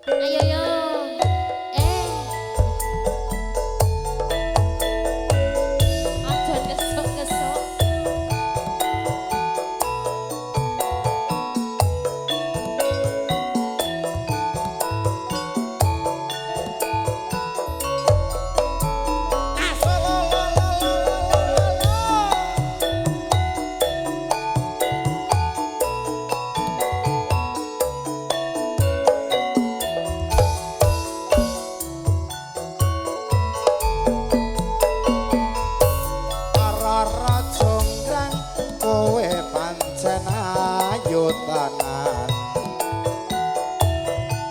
Ayo yo. Aja kesuk-kesuk. Rara Jonggrang kowe pancen ayu tenan,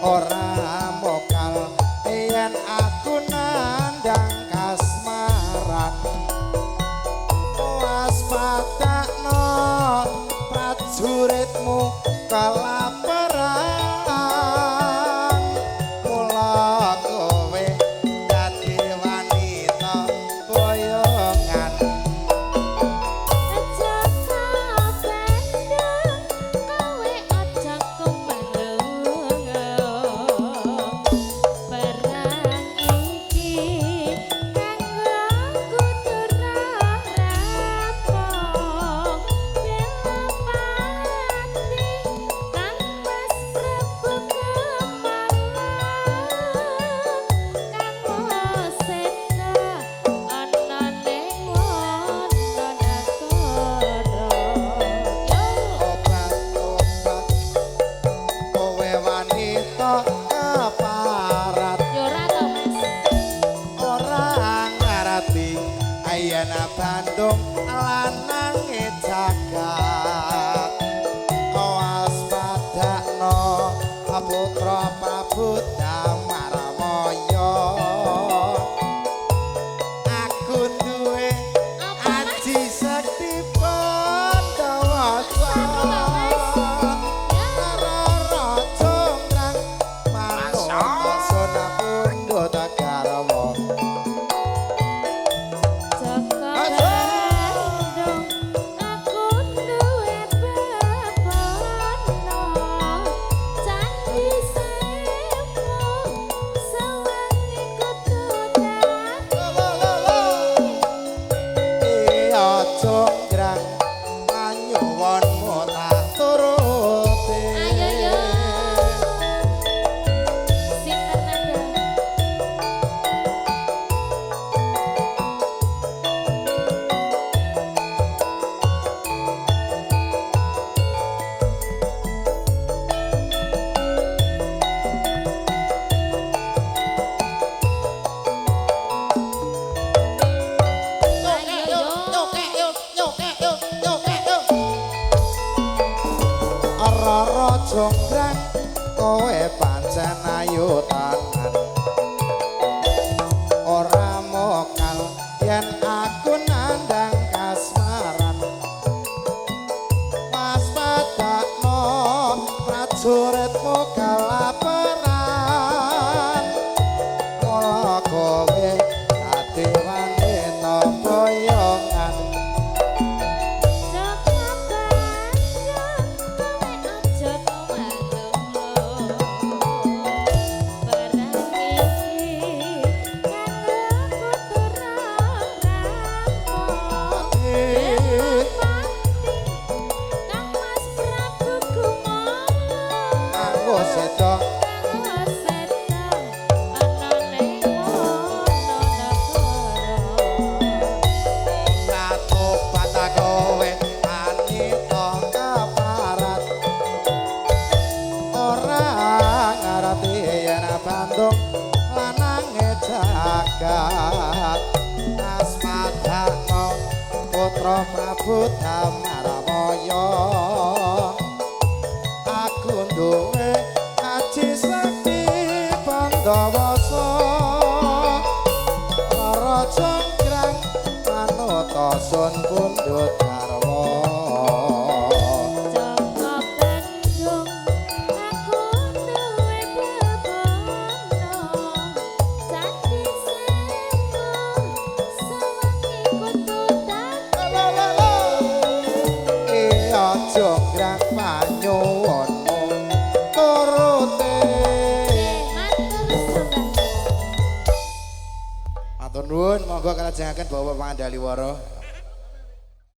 ora mokal yen aku nandang kasmaran. Waspadakno prajuritmu kelaparan, mula kowe dadi wanita boyongan. Aja kabandung, kowe aja kemalung. Perang iki kanggo kudu rampung. Bela pati Kang Mas Prabu Kemala, Kang Seta ana ning wana negara. Yo. Obat-obat kowe wanita keparat, Yo ora to, Mas. Ora ngarti yen Bandung lanange jagat. Waspadakno putra Prabu Damaramaya, aku duwe Apa, Mas? aji sekti Pandawasa. Aku to, Mas. Ya. Rara Jonggrang manut sona pundhut garwa. Jaka Bandung, aku duwe bebana. Candi Semu sewengi kudu dadi. Iya Jonggrang panyuwunmu tak turuti. Ayo yo. Sinten nada? Ayo yo. Rara Jonggrang kowe pancen ayu tenan, ora mokal yen aku nandang kasmaran. Waspadakno prajuritmu kelaparan, mula kowe dadi wanita boyongan. Jaka Bandung, kowe aja kemalung. Perang iki kanggo kudu rampung. Bela pati Kang Mas Prabu Kumala, Kanggo seda Kang Seta ana ning wana negara. Obat kowe wanita keparat, ora ngarti yen Bandung lanange jagat. Asmadakno putra Prabu Damaramaya, aku duwe aji sekti Pandawasa. Rara Jonggrang manut sun pundhut garwa. Jaka Bandung, aku duwe bebana. Candi Semu sewengi kudu dadi. Iya Jonggrang panyuwunmu turuti. Matur nuwun, monggo kalajengaken Bapak Pangandaliwara.